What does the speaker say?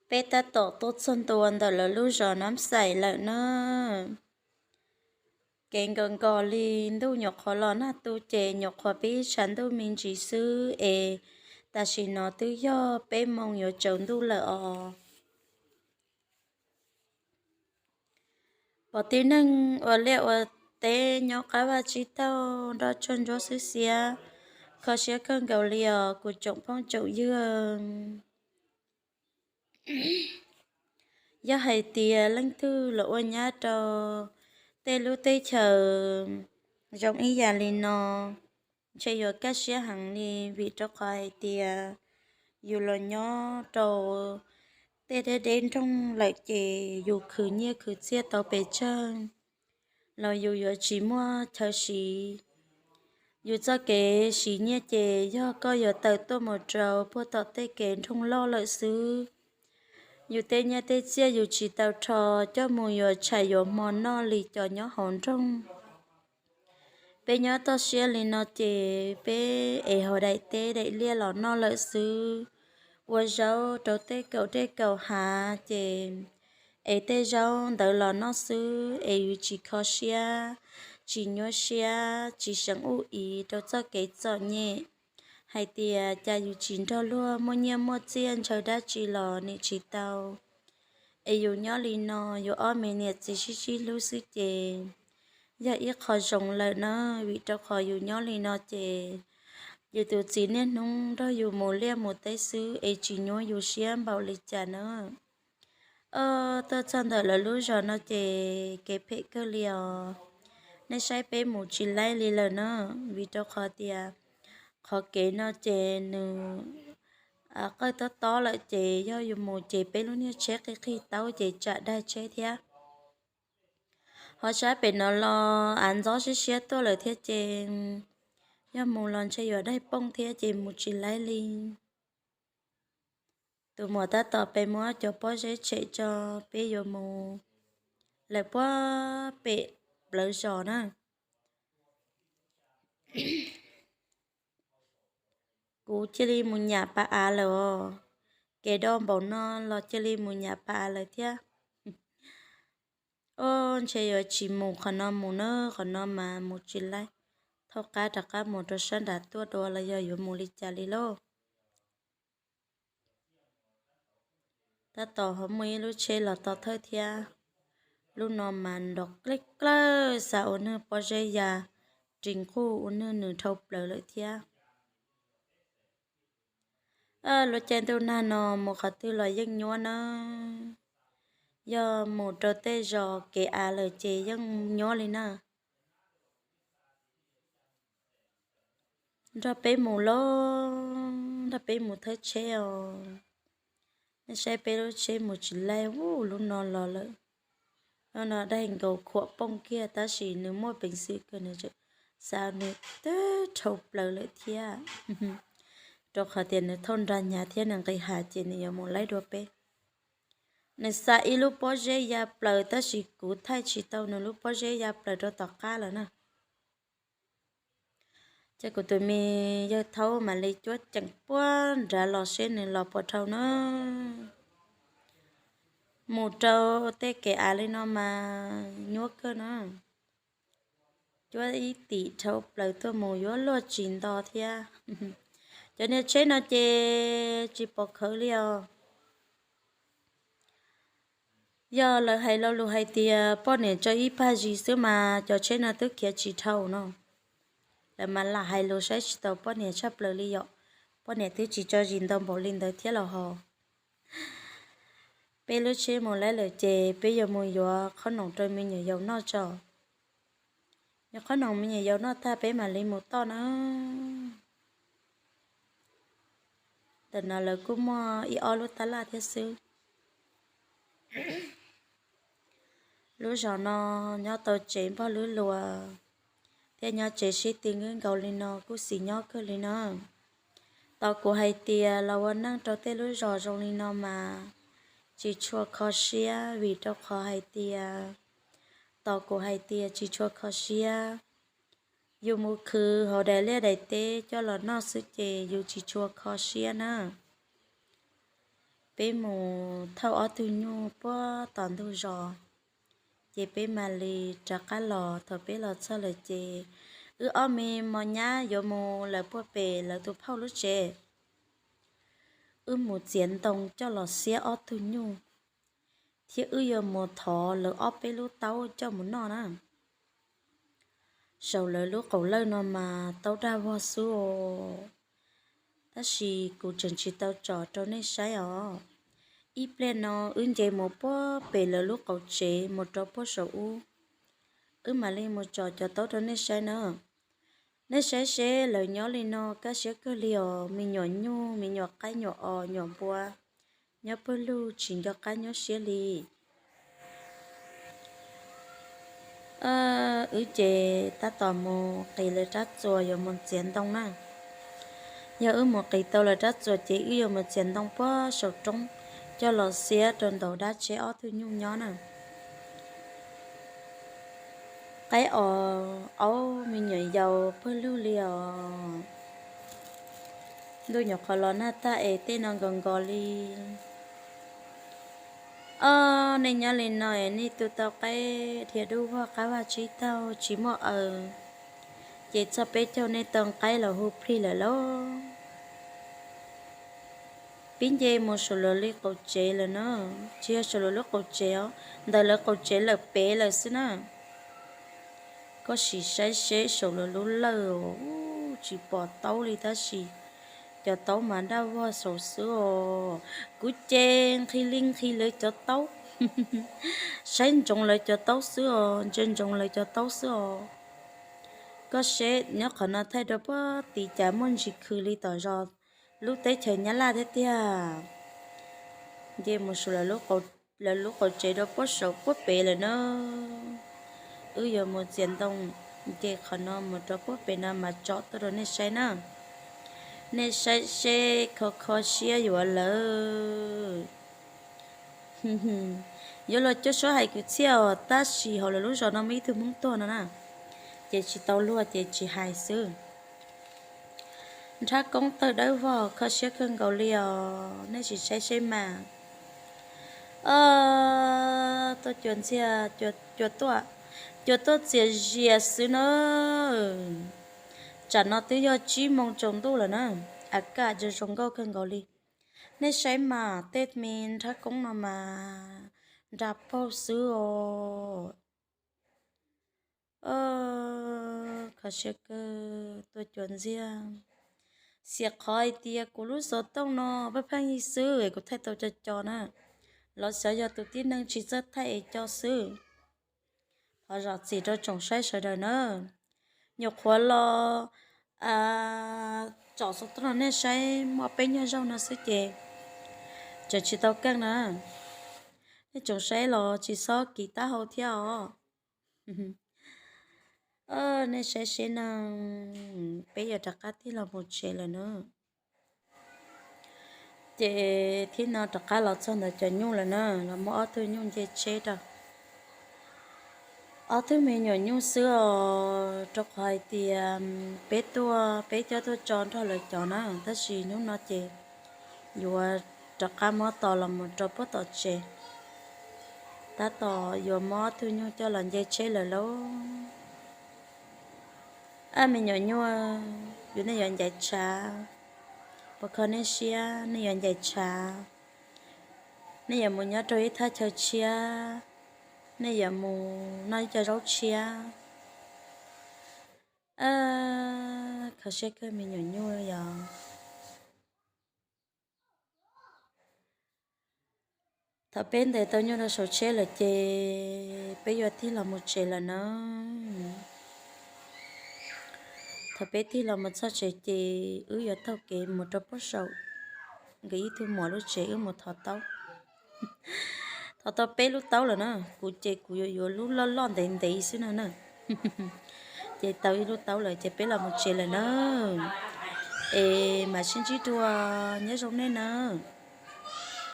Peb tab tom tuaj txog ntua ntawm lawv lub zos Nab Xais lawm na. Kev nkaus nkaus li ntuj nyuam qhuav los nag tu ces nyuam qhuav pib tshav ntuj me ntsis xwb es tam sim no twb yog peb moos yuav tsaus ntuj lawm os. Pom tib neeg ua liaj ua teb nyob qab vaj tsib taug nroj tshuaj ntsuab xwb xiab, kho siab kawg nkaus li os kuv tsoom phooj tsoom ywg. Yog hais tias leej twg los ua nyab rau tej lub teb chaws zoo ib yam li no, ntshe yuav kaj siab heev li vim rau qhov hais tias yus los nyob rau tej deb deb nroog lawm ces yus khwv nyiaj khwv txiaj tau pes tsawg los yus yuav tsis muaj chaw siv. Yus txoj kev siv nyiaj ces yog koj yuav tawm tuaj mus rau puag tom tej kev nroog loj lawm xwb. Yus tej nyiaj tej txiaj yus tsis tau rho coj mus yuav tshais yuav hmo noj li cov nyob hauv nroog. Peb nyob toj siab li no ces peb ev hauv daim teb daim liaj los noj lawm xwb. Ua zaub rau tej kaum dej kaum hav ces ev tej zaub ntawd los noj xwb es yus tsis kho siab, tsis nyuaj siab, tsis seev ub i rau txoj kev txom nyem hais tias cas yus tsis nrog luag muaj nyiaj muaj txiaj ntshaw dab tsi los nim tsis tau. Es yus nyob li no, yus ob me niam txiv sib sib hlub xwb ces yog ib qho zoo lawm na, vim rau qhov yus nyob li no ces yus tus txiv niaj hnub nrog yus mus liaj mus teb xwb es tsis nyuaj yus siab npaum li cas na. Tuaj txog ntawm lawv lub zos no ces kev phem kawg li os. Nej saib peb mus tsis laib li lawm na, vim rau qhov tias qhov kev no ces nws qawj tob tob lawm ces yog yus mus ces peb lub niag tsheb qig qig taub ces tsam daig tsheb thiab. Ho sab pem no los av ntxob siab siab tuaj lawm thiab ces yog mus los ntshe yuav daig pooj thiab ces mus tsis laib li. Tus muam tab tom pe muab cov pob zeb tshem tso, peb yuav mus lawm puag pem plawv zos na. Kuv cia li mus nyam pa av lawm os. Kev do npaum no los cia li mus nyam pa av lawm thiab. Ob, ntshe yuav tsis mus qhov no mus na, qhov no mas mus tsis laib. Thaub qab rov qab mus rau sab nram tuaj dua los yog yuav mus li cas li lauj. Tab tom ho muaj ib lub tsheb los to thawj thiab. Lub no mas nrov klej klawj, xav ua nwg pob zeb ya ris nquj ua nwg nws dhau plaws lawm thiab. Lub caij ntuj nag no mus qhov twg los yeej nyuab na. Yog mus rau tej zos kev av lawm ces yeej nyuab li na. Nrog peb mus lauj, nrog peb mus thawb tsheb os. Nej saib peb lub tsheb mus tsis laib, lub no los lawm. Lub no daig nkaus khuam pooj kiag tab sis nws muaj peev xwm kawg, nws xav nws twb dhau plaws lawm thiab. Rau qhov tias nws thauj nra hnyav thiab nws nqis hav ces nws yuav mus laib dua peb. Nws xa ib lub pob zeb ya plaws tab sis kuv thaij tsis tau nws lub pob zeb ya plaws rau tom qab lawm na. Ces kuv tus me yawg thaub mam li cuab ceev puag nrad los seb nws los puas dhau na. Mus rau tej kev av li no mas nyuab kawg na. Cuab ib tim dhau plaws tuaj mus yuav luag tsis nto thiab. Cov niag tsheb no ces tsis pom khawv li os. Yog lawv hais lo lus hais tias poj niam tso ib pag zis xwb mas cov tsheb no twb khiav tsis dhau no. Lawv mas lam hais lus saib tsis taus poj niam tshaj plaws li yom. Poj niam twb tsis tso zis ntau npaum li ntawd thiab los ho. Peb lub tsheb mus laib lawm ces peb yuav mus yuav qhob noom rau me nyuam yaus noj tso. Yuav qhob noom me nyuam yaus noj tag peb mam li mus toj na. Ntawm no lawv kuj muaj ib ob lub tab laj thiab xwb. Lub zos no nyob tau tsev npog lub luas thiab nyob tsev sib tw nkaus li no kuj xis nyob kawg li na. Tos kuv hais tias los ua neej rau tej lub zos zoo li no mas tsis tshua kho siab vim rau qhov hais tias, tos kuv hais tias tsis tshua kho siab. Yus mus khwv hauv daim liaj daim teb coj los noj xwb ces yus tsis tshua kho siab na. peb mus thauj ob tug nyuj puag tom ntug zos, ces peb mam li rov qab los. Thaum peb los txog lawm ces wb ob me mos nyab yuav mus lawm puag pem lawv tus phauj lub tsev. Wb mus txiav ntoo coj los xiab ob tug nyuj, thiab wb yuav mus thov lawv ob peb lub taub coj mus noj na. Saum lawv lub qaum lawj no mas taub daj vog xwb os, tab sis kuv tseem tsis tau tsom rau nej saib os. Ib pliag no wb nce mus puag pem lawv lub qaum tsev mus rau puag saum ub, wb mam li mus tsom cov taub rau nej saib na. Nej saib seb lawv nyob li no kaj siab kawg li os, me nyuam nyuj, me nyuam qaib, nyuam os, nyuam npua, nyob pawg lug tsis nco qab nyuaj siab li. Wb ces tab tom mus qis lawv rab txuas yuav mus txiav ntoo na. Yog wb mus qis tau lawv rab txuas ces wb yuav mus txiav ntoo puag saum roob coj los xiab rau ntawm dab tsheb ob tug nyuj nyob na. Qaib os, aub, me nyuam yaus pawg lug li os. Ntuj nyuam qhuav los nag tag es tej no nkaus nkaus li. Os, nej nyob li no es nej tu tau qaib dhia dub vog qab vaj tsib taug tsis muaj aws, ces txog peb caug nej tau qaib los hu plig lawm lauj. Pib nce mus saum lawv lub qaum tsev lawm na, tsis yog saum lawv lub qaum tsev os, ntawm lawv qaum tsev lawm pem lawm xwb na. Koj sim saib seb saum lawv lub lawj tsis pom taub li tab sis cov taub mas daj vog saud xwb os. Kuv ces nqhis li nqhis lawv cov taub, saib ntsoov lawv cov taub xwb os, ntsia ntsoov lawv cov taub xwb os. Koj seb nyob qhov no thaij rau puag tid cas muaj ntsis khw li tom zos lub teb chaws Nyab Laj thiab tiag. Nce mus saum lawv lub qaum tsev rau puag saud puag pem lawm na. Wb yuav mus txiav ntoo, nce qhov no mus rau puag pem no mas tso tuaj rau nej saib na. Nej saib seb kho kho siab yuav lawm. Yuav luag cuab suab hais kwv txhiaj os, tab sis hauv lawv lub zos no muaj ib tug Hmoob tuag no na, ces tsis tau luag ces tsis hais xwb. Nrhab koob tawg dawb vog kho siab kawg nkaus li os, nej sim saib seb mas. Tuaj cua ntxiag, cua tuaj, cua tuaj txias zias xwb na. Tsam no twb yog tsib moos tsaus ntuj lawm na, a kaj zoo zoo nkauj kawg nkaus li. Nej saib mas tej me nrhab koob no mas nra paug xwb os. Kho siab kawg, tuaj cua ntxiag. Xiam qhov hais tias kuv lub xov tooj no pheej pheej yig xwb es kuv thaij tau co co na, los xyov yog tus tib neeg tsis txawj thaij es co xwb. Thov zam txim rau tsoom saib sawv daws na. Nyuam qhuav los tsom xov tooj rau nej saib muaj peb nyuag zaug no xwb ces tseem tsis tau keej na. Nej tsoom saib los tsis txhob kiv taub hau thiab os. Nej saib seb na, peb yuav rov qab tig los mus tsev lawm na. Ces thib no rov qab los txog ntawm cov nyuj lawm na, los muab ob tug nyuj nce tsheb rau. Ob tug me nyuam nyuj xwb os, rau qhov hais tias peb tuaj peb coj tuaj tso nrog lawv cov na, tab sis hnub no ces yuav rov qab muab tos los mus rau puag tom tsev. Tab tom yuav muab ob tug nyuj coj los nce tsheb lawm lauj. Ab, me nyuam nyuj, yus nej yuav ncaim tshav, puas kho nej siab? Nej yuav ncaim tshav, nej yuav mus nyob rau ib thaj chaw tshiab, nej yuav mus noj ib co zaub tshiab. Kho siab kawg me nyuam nyuj yom. Thaum peb ntes tau nyuj rau saum tsheb lawm ces peb yuav tig los mus tsev lawm na. Thaum peb tig los mus txog tsev ces wb yuav taug kev mus rau puag saum nkawd ib tug muam lub tsev wb mus thov taub. Thov tau peb lub taub lawm na, kuv ces kuv yuav yuav lub loj loj ntev ntev xwb no na. Ces tau ib lub taub lawm ces peb los mus tsev lawm na. Es mam sib ntsib dua, nyob zoo nej na.